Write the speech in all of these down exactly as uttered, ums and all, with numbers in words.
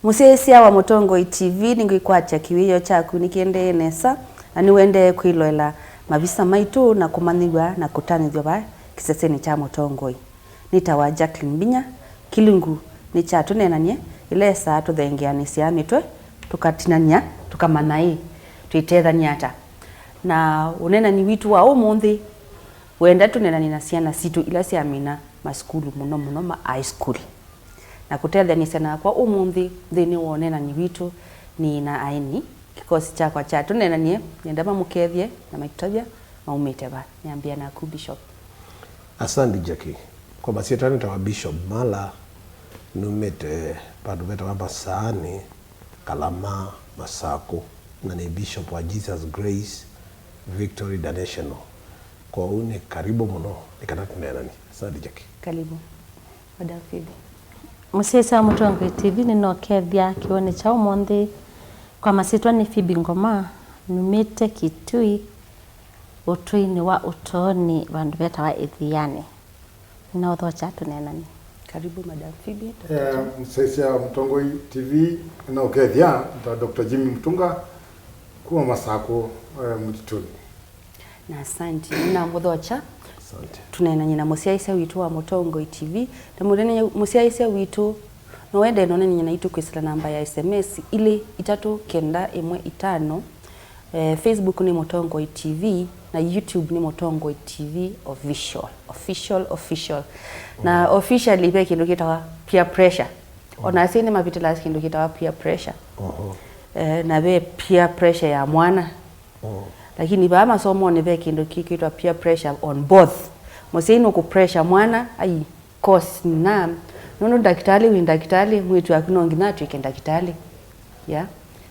Mũsyaĩĩsya wa Mũtongoi T V, nĩngwĩkwatya kĩwĩoo kyaku nĩkĩendee nesa, na nĩũendee kwĩloela mavisa maitũ na kũmanyĩw'a na kũtanĩthw'a vaa kĩsesenĩ kya Mũtongoi. Nĩtawa Jacqueline Mbinya. Kĩlungu nĩ kya tũneenany'e, ĩla ĩsaa tũthengeanĩsyaa mĩtwe, tũkatinany'a, tũkamanya ĩ, twĩtethany'a ata. Na ũneenani witũ wa ũmũnthĩ, wenda tũneenany'e na syana sitũ ila syamina masukulu, mũno mũno ma high school. Na kũtetheanĩsya nakwa ũmũnthĩ nthĩnĩ wa ũneenani witũ nĩ na aeni. Kĩkosi kyakwa kya tũneenany'e nĩenda mamũkethye na maitũtavya maumĩte va. Nĩambĩa naku, Bishop. Asante, Jackie. Kwa masyĩtwa nĩtawa Bishop Mala, numĩte vandũ vetawa Masaani, Kalama, Masakũ, na nĩ Bishop wa Jesus Grace Victory International. Kwoou nĩ karibu mũno, nĩ kana tũneenany'e. Asante, Jackie. Karibu. Madam Phoebe. Mũsyaĩĩsya wa Mũtongoi T V, nĩnokethya kĩwĩoonĩ kya ũmũnthĩ. Kwa masyĩtwa nĩ Phoebe Ngoma, numĩte Kitui, ũtũinĩ wa Ũtoonĩ, vandũ vetawa Ĩthianĩ. Nĩnaũthokya tũneenany'e. Karibu, Madam Phoebe. Eh, Doctor Jimmy. Mũsyaĩĩsya wa Mũtongoi T V, nĩnokethya, nĩtawa Doctor Jimmy Mutunga, kuma Masakũ, eh, Mũtitũnĩ. Na asanti, nĩnamũthokya. Asante. Tũneenany'e na mũsyaĩĩsya witũ wa Mũtongoi T V. Na mũnene-, mũsyaĩĩsya witũ, no wende nonenany'e naitũ kwĩsĩla namba ya S M S ilĩ itatũ kenda ĩmwe itano. Eh, Facebook nĩ Mũtongoi T V, na YouTube nĩ Mũtongoi T V Official. Official, official. Na officially ve kĩndũ kĩtawa peer pressure. Ona asyai nĩmavĩtĩlaa kĩndũ kĩtawa peer pressure. Oho. Eh, na ve peer pressure ya mwana. Mm. Lakini vaa masomonĩ ve kĩndũ kĩkwĩtwa peer pressure on both. Mũsyai nũkũ pressure mwana, ai, course na, nũndũ ndakĩtalĩ wĩ ndakĩtalĩ, mwĩĩtu waku no nginya atw'ĩke ndakĩtalĩ. Yeah.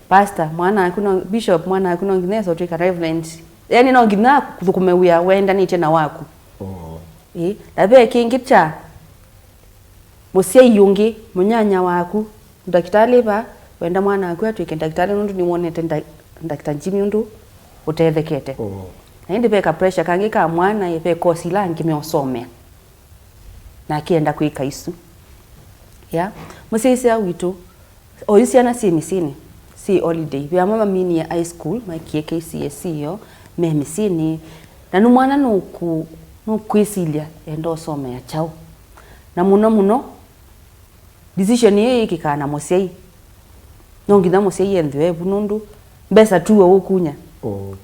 Pastor, mwana waku no, bishop, mwana waku no nginya esa ũtw'ĩka reverend. Yani no nginya kũthũkũme wĩa wendanĩtye na waku. Mm. Ĩĩ, na ve kĩngĩ kya mũsyai ũngĩ, mũnyanya waku, ndakĩtalĩ va, wenda mwana waku atw'ĩke ndakĩtalĩ nũndũ nĩwonete nda-, Doctor Jimmy ũndũ ũtethekete. Mm. Na ĩndĩ ve ka pressure kangĩ ka mwana, ve kosi ila angĩ meũsomea. Na akĩenda kwĩka isu. Ya, mũsyaĩĩsya witũ, oyu syana syĩ mĩsyĩnĩ, syĩ holiday. Ve amwe maminie high school, maekie K C S E yo, me mĩsyĩnĩ. Na nĩ mwana nũkũ-, nũkwĩsilya enda ũsomea kyaũ. Na mũno mũno, decision ĩyo yĩkĩkaa na mũsyai. No nginya mũsyai enthĩwe evu nũndũ mbesa tu ũkunya. Mm.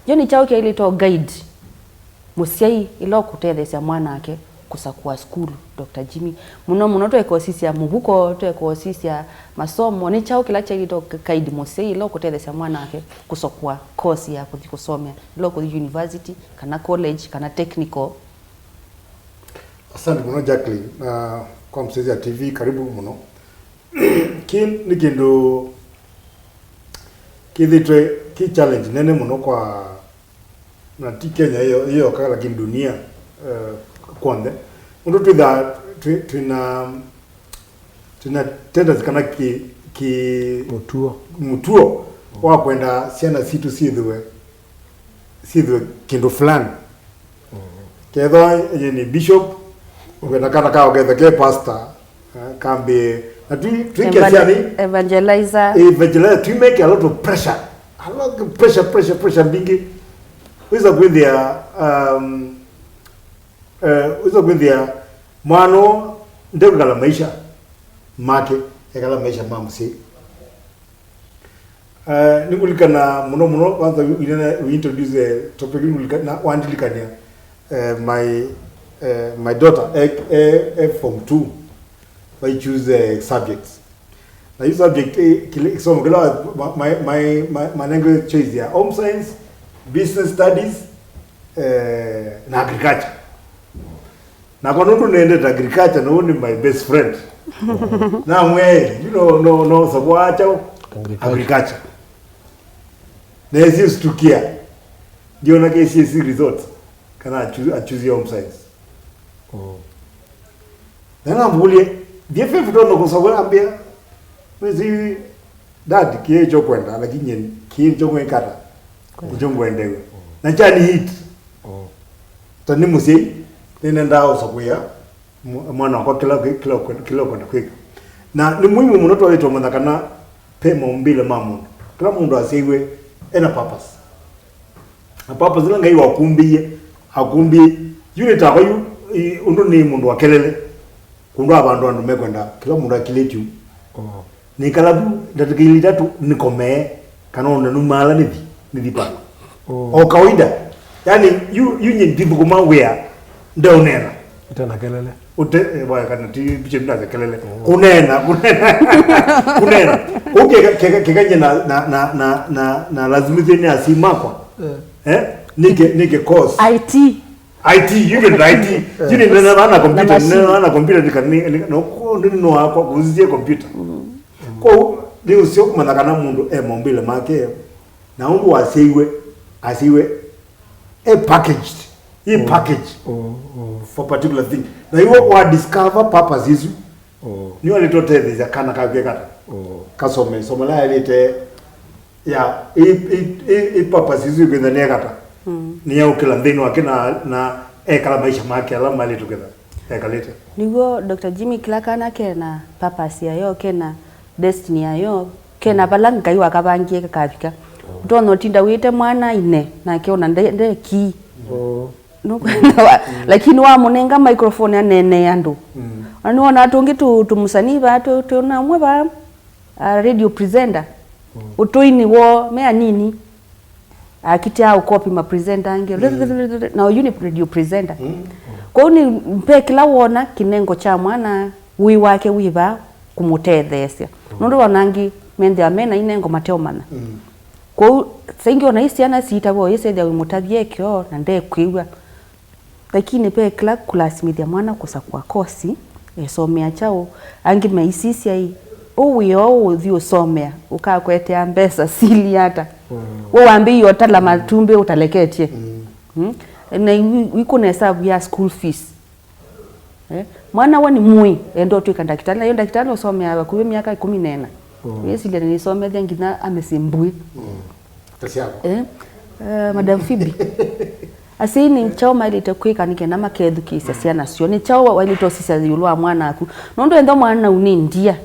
Yo nĩ kyaũ kyaĩlĩte o guide mũsyai ĩla ũkũtetheesya mwanake kũsakũa sukulu, Doctor Jimmy? Mũno mũno tweka ũsisya mũvuko, tweka ũsisya masomo. Nĩ kyaũ kĩla kyaĩlĩte o guide mũsyai ĩla ũkũtetheesya mwanake kũsakũa course ya kũthi kũsomea, ĩla ũkũthi university, kana college, kana technical? Asante mũno, Jacqueline. Na kwa Mũsyaĩĩsya T V, karibu mũno. Kĩ nĩ kĩndũ kĩthĩtwe kĩ challenge nene mũno kwa, na ti Kenya ĩyo, ĩyoka, lakini dunia, eh, kw'onthe. Ũndũ twĩthaa twĩ-, twĩna, twĩna tendency kana kĩ-, kĩ-, mũtuo, mũtuo wa kwenda syana sitũ syĩthĩwe, syĩthĩwe kĩndũ fulani. Kethwa yĩ nĩ bishop, ũkwenda kana kao kethe ke pastor, eh, kambĩe. Na twi-, twĩ Evangel-, kĩasianĩ, evangelizer. Evangelizer, twi make a lot of pressure. A lot of pressure, pressure, pressure mbingĩ. Wĩsa kwĩthĩa, um, eh, wĩsa kwĩthĩa mwana ũũ ndekwĩkala maisha make, ekala maisha ma mũsyĩ. Eh, nĩngũlikana mũno mũno, kwanza, we, we, we introduce the topic, nĩngũlikana, wandilikania, eh, my, eh, my daughter, eh, eh, eh, form two, I choose, eh, subjects. Na yu subject, eh, kile, kisomo kila wa-, ma-, my, my, my, manenge choice ya home science, business studies, eh, na agriculture. Nakwa nũndũ nĩendete agriculture, na ũũ nĩ my best friend. Namwĩa, "You know, no, no, savoa kyaũ? Agriculture." Agriculture. Na esi stukia. Ndiona K C S E results. Kana achu-, achuzie home science. Mm. Na namũkũlya, "Thiĩ fifth tono kũsavoa ambĩa." Mwezi Dad, kĩĩ kyo kwenda, lakini nyie, kĩĩ kyo kwĩkata, kĩkyo ngwendewe. Na kyani hit. Mm. Ta nĩ mũsyai, nĩnendaa ũsakũĩa mw-, mwana wakwa kĩla, kĩla, kĩla ũkwenda kwĩka. Na nĩ muhimu mũno twalĩtwe ũmanya kana ve maumbĩle ma mũndũ. Kĩla mũndũ asyaiwe ena purpose. Na purpose ĩla Ngai wakumbĩie, akumbĩie, yu nĩ takwa yu, i- ũndũ nĩ mũndũ wa kelele. Kũndũ vandũ andũ mekwenda, kĩla mũndũ akilĩtye ũ. Oh. Nĩkala vu ndatĩka ilĩ itatũ nĩkomee, kana ona numaala nĩthi, nĩthi vandũ. Oh. O kawaida. Yani, yu, yu nye ndithũkũma wĩa, ndeũneena. Ĩtena kelele. Ũte, eh, bwana, kana ti picha ndio kelele. Kunena, kunena. Kunena. Kũu keka, keka, keka nye na, na, na, na, na, na lazimithio nĩ asyai makwa. Eh. Eh? Nike, nike course. I T. I T, you can I T. You need na na computer, na machine. Na na computer nika ni, ni, no, ko, ni, no, akwa kuzizie computer. Kũu nĩ ũsio kũmanya kana mũndũ e maumbĩle make. Na ũndũ wasyaiwe, asyaiwe e packaged, e package for particular thing. Na iwe wa discover purpose isu. Oh. Nĩwalĩtwe ũtetheesya kana kakw'e kata. Oh. Kasome, somo la yalĩte ya, i, i, i, i purpose isu ikwĩtha nĩ kata. Mm. Nĩyaũkĩla nthĩnĩ wake na, na ekala maisha make ala malĩtwe kwĩtha ekalĩte. Nĩw'o Doctor Jimmy, kĩla kana kena purpose yayo, kena destiny yayo, kena vala Ngai wakavangie kakavika. Oh. Ndona ũtinda wĩte mwana ine, nake ona nde, nde kii. Oh. Nũkwenda wa-, lakini wamũnenga microphone aneenee andũ. Mm. Na nĩwona tũngĩ tũ-, tũmũsanii vaa, tũ-, twĩna ũmwe vaa, a radio presenter. Mm. Ũtũinĩ woo, me anini. Akitya ũkopi ma presenter angĩ. Mm. Na ũyu nĩ radio presenter. Mm. Kwoou nĩ, ve kĩla wona kĩnengo kya mwana, wĩ wake wĩ vaa kũmũtetheesya. Mm. Nũndũ wona angĩ methĩawa mena inengo mateũmanya. Mm. Kwoou, saingĩ ona i syana siitavwa ũyĩsethya wĩmũtavye kĩoo na ndekwĩw'a. Lakini ve kĩla kũlasimĩthya mwana kũsakũa kosi, esomea kyaũ, angĩ maisisya ĩ, ũũ wĩa ũũ ũthi ũsomea, ũkakwetea mbesa sili ata? Mm. We wambĩĩie ũtala matumbĩ ũtaleketye. Mm. Mm? Na wi-, wĩkũna esavu ya school fees. Eh? Mwana we nĩ mũĩ, enda ũtw'ĩka ndakĩtalĩ, na yo ndakĩtalĩ ũsomeaa vakuvĩ myaka ĩkũmi na ĩna. Mm. Wĩsilya nĩnĩsomethya nginya amesĩ mbwĩ. Mm. Ta syakwa. Eh? Eh, Madam Phoebe. Asyai nĩ kyaũ maĩlĩte kwĩka nĩ kenda makethukĩĩsya syana syoo? Nĩ kyaũ waĩlĩte ũsisya ĩũlũ wa mwana waku? Nũndũ enda mwana ũu nĩ ndia.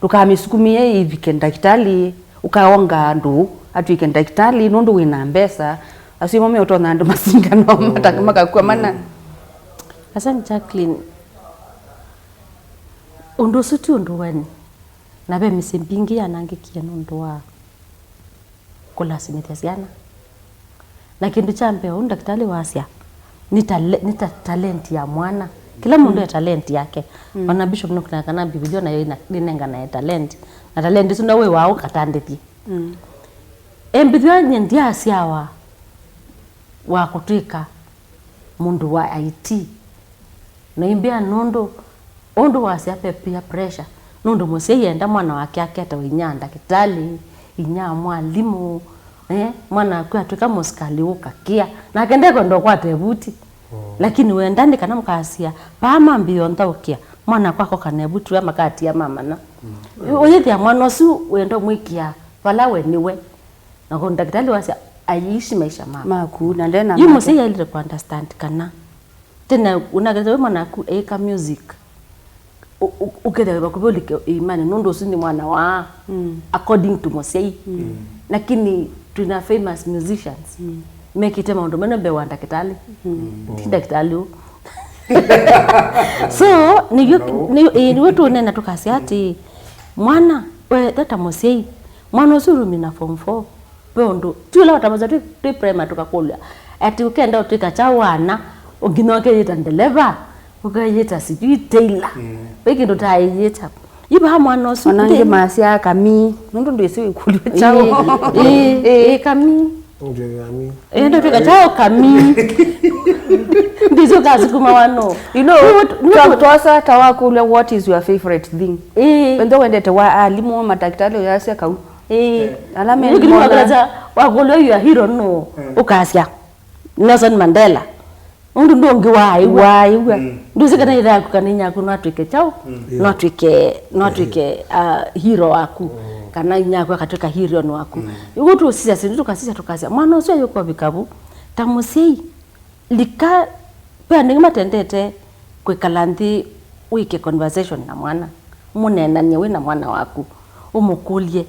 Ndũkamĩsukumĩe ĩvike ndakĩtalĩ, ũkaonga andũ atw'ĩke ndakĩtalĩ nũndũ wĩ na mbesa. Asu ĩmo meũtonya andũ masingano, mm, mata-, makakua mana. Mm. Asante Jacqueline. Ũndũ ũsu ti ũndũ wene. Na ve mĩsyĩ mbingĩ yanangĩkie nũndũ wa kũlasimĩthya syana. Na kĩndũ kya mbee, ũu ndakĩtalĩ wasya, nĩ tale-, nĩ ta talenti ya mwana. Kĩla mũndũ, mm, e talenti yake. Mm. Ona Bishop nũkũnena kana Mbivilia nayo ĩna-, nĩnenganae talenti. Na talenti ĩsu no wĩ wa ũkatandĩthye. Mm. Embĩthĩwa nye ndyasyawa wa kũtw'ĩka mũndũ wa I T. Na imbĩa nũndũ, ũndũ wasya ve peer pressure, nũndũ mũsyai enda mwana wake aketawe inya ndakĩtalĩ, inya mwalimũ, eh, mwana waku atw'ĩka mũsikalĩ ũkakĩa, nake ndekwenda ũkwata ĩvuti. Mm. Lakini wenda nĩ kana mũkasya, vaa mambĩĩa ũnthaũkĩa, mwana wakwa akoka na ĩvuti, wa makatia mamanya. Mm. Ũyĩthĩa mwana ũsu wenda ũmwĩkĩa vala we nĩwe. Na kwa ndakĩtalĩ wasya, aishi maisha maku. Maku, na ndena yu make. Mũsyai ailĩte kũ understand kana tena ũnakĩte we mwanaku eĩka music. U-, u-, ũkethĩa wĩ vakuvĩ ũlike ĩimanĩ, nũndũ ũsu nĩ mwana wa, mm, according to mũsyai. Mm. Lakini twĩna famous musicians. Mm. Mekĩte maũndũ mena mbee wa ndakĩtalĩ. Mm. Ti ndakĩtalĩ ũ. So, nĩw'o, nĩ, ĩ, nĩw'o tũnena tũkasya atĩ, mwana, we, ta mũsyai, mwana ũsu ũrumina form four, ve ũndũ, ti ũla ũtavasya twĩ, twĩ primary tũkakũlya, atĩ ũkenda ũtw'ĩka kyaũ wana, nginya ũkeyĩta ndeleva, ũkeyĩta sijui tailor. Mm. Ve kĩndũ taĩyĩta. Yu vaa mwana ũsu, ona angĩ masyaa kamii, nũndũ ndwĩsĩ wĩkũlyo kyaũ. Ĩĩ, ĩĩ, ĩĩ, kamii. Ndio, kamii. Ĩĩ, ndũtw'ĩka kyaũ kamii. Ndĩsĩ ũkasukuma wano. You know, nĩ watu, nĩ watu, twa-, twosa ta wakũlya, "What is your favorite thing?" Ĩĩ. Wendo wendete wa alimũ, matakĩtalĩ, ũyasya kau. Ĩĩ. Ala me nũkĩlĩ mona. Wakũlya, wakũlya your hero nũ? Mm. Ũkasya, "Nelson Mandela." Ũndũ ndũngĩ waaĩw'a. Waaĩw'a. Mm. Ndũsĩ kana ĩthe yaku kana inyaku no atw'ĩke kyaũ? Mm. No atw'ĩke, no atw'ĩke, uh, hero waku. Mm. Kana inyaku akatw'ĩka hero waku. Mm. Ũguo tũsisya syĩndũ tũkasisya tũkasya, mwana ũsu ayũka ũvika vu? Ta mũsyai, lika, ve andũ aingĩ matendete kwĩkala nthĩ wĩke conversation na mwana. Mũneenany'e wĩ na mwana waku, ũmũkũlye,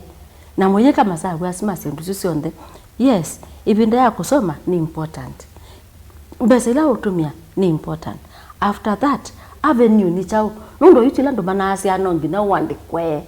na mũyĩka masavu asu ma syĩndũ isu syonthe. Yes, ĩvinda ya kũsoma nĩ important. Mbesa ila ũtũmĩa nĩ important. After that, avenue nĩ kyaũ? Nũndũ yu kĩla ndũmanaasya no nginya ũandĩkwe.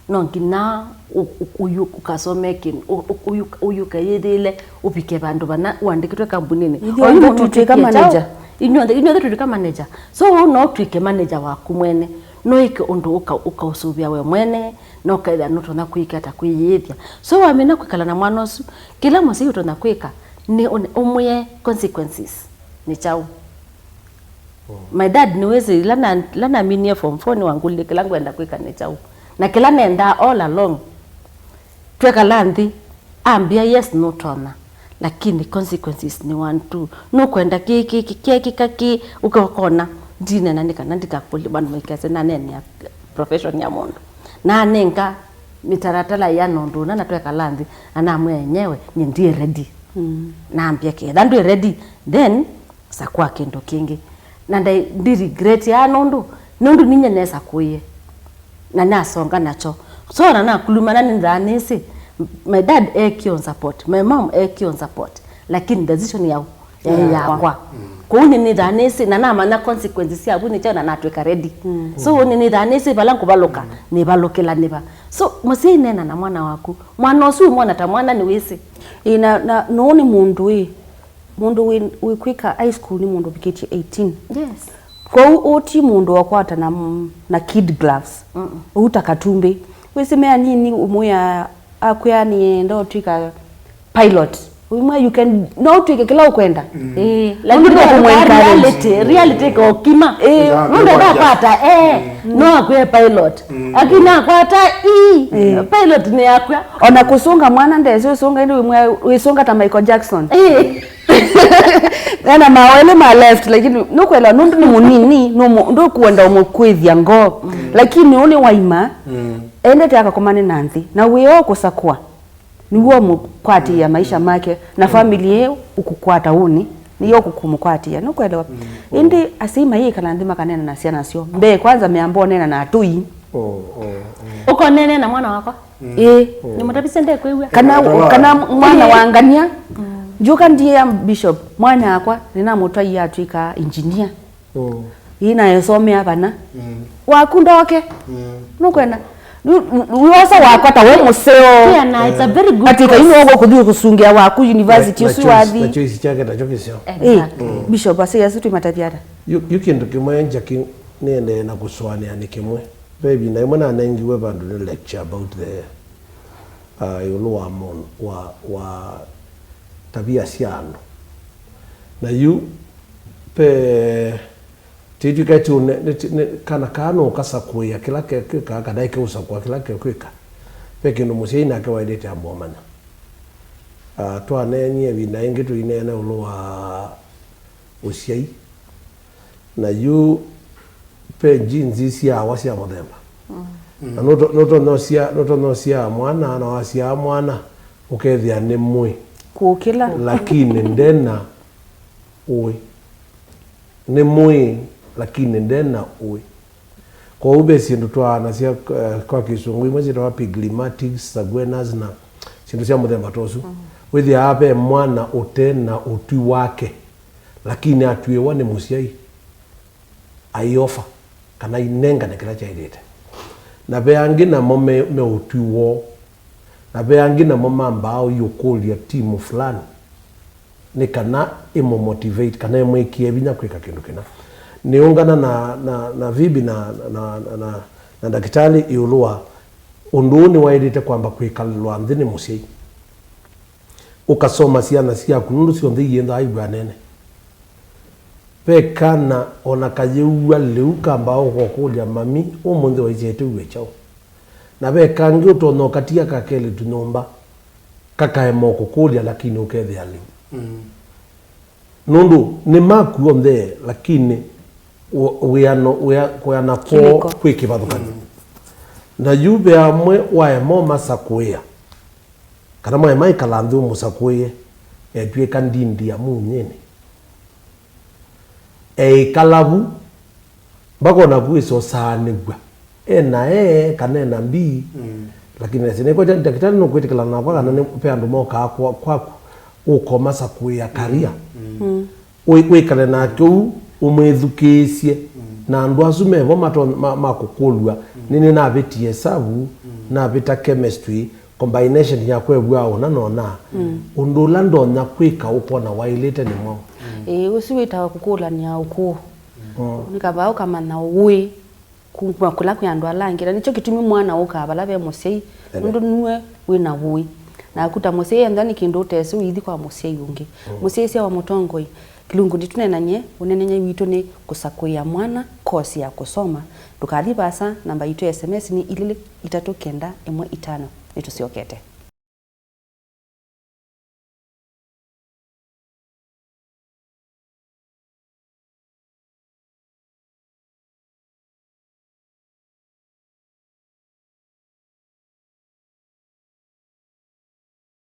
No nginya ũ- ũ- ũyu ũkasome kĩndũ, ũ- ũ- ũyu ũyu ũkeyĩthĩĩle ũvike vandũ vana ũandĩkĩtwe kambuninĩ. Ithuothe mũndũ twĩtwĩka ũtwĩkie kyaũ? Manager. Inyuothe inyuothe twĩtwĩka manager. So ũu no ũtwĩke manager waku mwene. No ĩke ũndũ ũka- ũkaũsũvĩa we mwene, na ũkethĩa nũtonya kwĩka ata kwĩyĩĩthya. So wamina kwĩkala na mwana ũsu, kĩla mũsyai ũtonya kwĩka nĩ ũne- ũmwĩe consequences nĩ kyaũ. My dad nĩwĩsĩ ĩla na- ĩla naminie form four nĩwangũlilye kĩla ngwenda kwĩka nĩ kyaũ. Na kĩla nendaa all along. Twekala nthĩ, ambĩa, "Yes, nũtonya, lakini consequences nĩ one, two. Nũkwenda kĩ- kĩ- kĩ- kĩekĩka kĩ, ũkakona." Ndinena nĩ kana ndikakũlye vandũ maikese naneenea profession ya mũndũ. Nanenga mĩtaratala ya nũndũ ũna na twekala nthĩ, na namwĩa enyewe, "Nyie ndiĩ ready." Nambĩa, "Ketha ndwĩ ready, then sakũa kĩndũ kĩngĩ." Na ndai- ndi regret aa nũndũ, nũndũ ninyie nesakũie. Na nasonga nakyo. So na nakulumana nĩnzaa nĩsĩ, my dad ekie on support, my mom ekie on support, lakini decision yao yaĩ yakwa. Kwoou nĩnĩthaa nĩsĩ na namanya consequences sya vu nĩkyo na natwĩka ready. So nĩnĩthaa nĩsĩ vala ngũvalũka, nĩvalũkĩla nĩva. So mũsyai neena na mwana waku, mwana ũsu ũmwona ta mwana nĩwĩsĩ. Ĩ, na, na nũũ nĩ mũndũ ĩ, mũndũ wĩ, wĩ kwĩka high school nĩ mũndũ ũvikĩtye eighteen. Yes. Kwoou ũũ ti mũndũ wakwata na, na kid gloves. Ũu ta katumbĩ. Wĩsĩ me anini ũmwĩa akwĩa nĩenda ũtwĩka pilot. Ũimwa you can, no ũtwĩke kĩla ũkwenda. Ĩĩ, lakini nũndũ no kũmwencourage. Reality, reality ĩkaũkima. Ĩĩ. Nũndũ ndakwata, eh, no akwĩa pilot. Lakini akwata ii, pilot nĩ yakwa. Ona kũsũnga mwana ndesĩ ũsũnga ĩndĩ wĩmwĩa wĩsũnga ta Michael Jackson. Ĩĩ. Ena maoele ma left, lakini nũkwelewa nũndũ nĩ mũnini, nũmũ- ndũkwenda ũmũkwĩthya ngoo. Lakini ũũ nĩ waima, endete akakomane na nthĩ. Na wĩoo kũsakũa, nĩw'o ũmũkwatĩĩa maisha make, na family ĩĩ ũkũkwata ũnĩ, nĩyo ũkũmũkwatĩĩa. Nũkwelewa? Ĩndĩ asyai mayĩkala nthĩ makanena na syana syoo. Mbee kwanza meamba ũneena na atũi. Ũkoneenea na mwana wakwa? Ĩĩ. Nĩmũtavisye ndekwĩw'a. Kana, kana mwana wa ngania, ndyũka ndiĩa bishop, mwana akwa nĩnamũtwaie atwĩka engineer. Ĩĩ, na esomea vana. Waku ndoke. Nũkwenda? Nĩ- nĩ- nĩwosa wakwa ta we mũseo. Yeah, na it's a very good atwĩka choice. Ino ũguo kũthi kũsungĩa waku university na ũsu choice, wathi. Na choice kyake takyo kĩseo. Ĩĩ, exactly. Bishop asĩ asu twĩmatavya ata? Yu yu kĩndũ kĩmwe Jackie nĩendee na kũsũanĩa nĩ kĩmwe. Ve ĩvinda yĩmwe nanengiwe vandũ nĩ lecture about the, uh, ĩũlũ wa mũndũ, wa, wa tavia sya andũ. Na yu ve tĩtw'ĩka tũne nĩ, nĩ kana kaa no kasakũĩa kĩla kekwĩka kana ĩkeũsakũa kĩla kekwĩka. Ve kĩndũ mũsyai nake waĩlĩte amba ũmanya. Uh, twaneenie ĩvinda yĩngĩ tũineena ĩũlũ wa ũsyai. Na yu ve genes syaawa sya mũthemba. Na nũto- nũtonya ũsya- nũtonya ũsyaa mwana, na wasyaa mwana ũkethĩa nĩ mũĩ. Kũkĩla. Lakini ndena ũĩ. Nĩ mũĩ, lakini ndena ũĩ. Kwoou ve syĩndũ twaanasya, eh, kwa kĩsũngũ imwe syĩtawa pigmatics, sanguineous na syĩndũ sya mũthemba ta ũsu. Wĩthĩaa ve mwana ũte na ũtwi wake, lakini atw'ĩĩwa nĩ mũsyai, aiofa kana ainengane kĩla kyaĩlĩte. Na ve angĩ namo me, me ũtwi woo, na ve angĩ namo mambaa ũiũkũlya timu fulani nĩ kana ĩmũ motivate kana ĩmwĩkĩe vinya kwĩka kĩndũ kĩna. Nĩũngana na, na, na Phoebe na, na, na, na, na ndakĩtalĩ ĩũlũ wa ũndũ ũũ nĩwaĩlĩte kwamba kwĩkalĩlwa nthĩ nĩ mũsyai. Ũkasoma syana syaku nũndũ syonthe iyendaa iw'anene. Ve kana o na kayĩw'a lĩu kambaa ũkokũlya, "Mami, ũmũnthĩ waisye tũw'e kyaũ?" Na ve kangĩ ũtonya ũkatia kakelĩtu nyũmba, kakaema ũkũkũlya, lakini ũkethĩa lĩu. Nũndũ nĩ maku onthe, lakini wĩ- wĩano, wĩa- kwĩana kwoo kwĩ kĩvathũkany'o. Na yu ve amwe waema ũmasakũĩa, kana mwaema ĩkala nthĩ ũmũsakũĩe, etw'ĩka ndindi ya munyĩnĩ. Eĩkala vu, mpaka o naku wĩse ũsaanĩw'a. Ena A kana ena B, mm, lakini nĩsĩ nĩkwetya ndakĩtalĩ nũkwĩtĩkĩla nakwa kana nĩ ve andũ mokaa kwa- kwaku ũkomasakũĩa career. Mm. Wĩ- wĩkale nake ũu, ũmwĩthukĩĩsye. Mm. Na andũ asu mevo mato- ma- makũkũlw'a, mm, nĩnĩ navĩtie esavu, mm, navĩta chemistry, combination yakwa ĩvw'aa ũna na ũna. Mm. Ũndũ ũla ndonya kwĩka ũkona waĩlĩte nĩ mwaũ? Mm. Ĩĩ, ũsu wĩtawa kũkũlany'a ũkũũ. Mm. Nĩ kavaa ũkamanya ũĩ. Kuma kũla kwĩ andũ ala angĩ, na nĩkyo kĩtumi mwana ũkaa vala ve mũsyai, nũndũ nue wĩ na ũĩ. Naku ta mũsyai, ethĩwa nĩ kĩndũ ũtesĩ, ũithi kwa mũsyai ũngĩ. Mm. Mũsyai sya wa mũtongoi, kĩlungu nĩtũneenany'e, ũneenany'a witũ nĩ kũsakũĩa mwana kosi ya kũsoma. Ndũkathi vaasa, namba yitũ ya S M S nĩ ilĩ itatũ kenda ĩmwe itano. Nĩtũsyokete.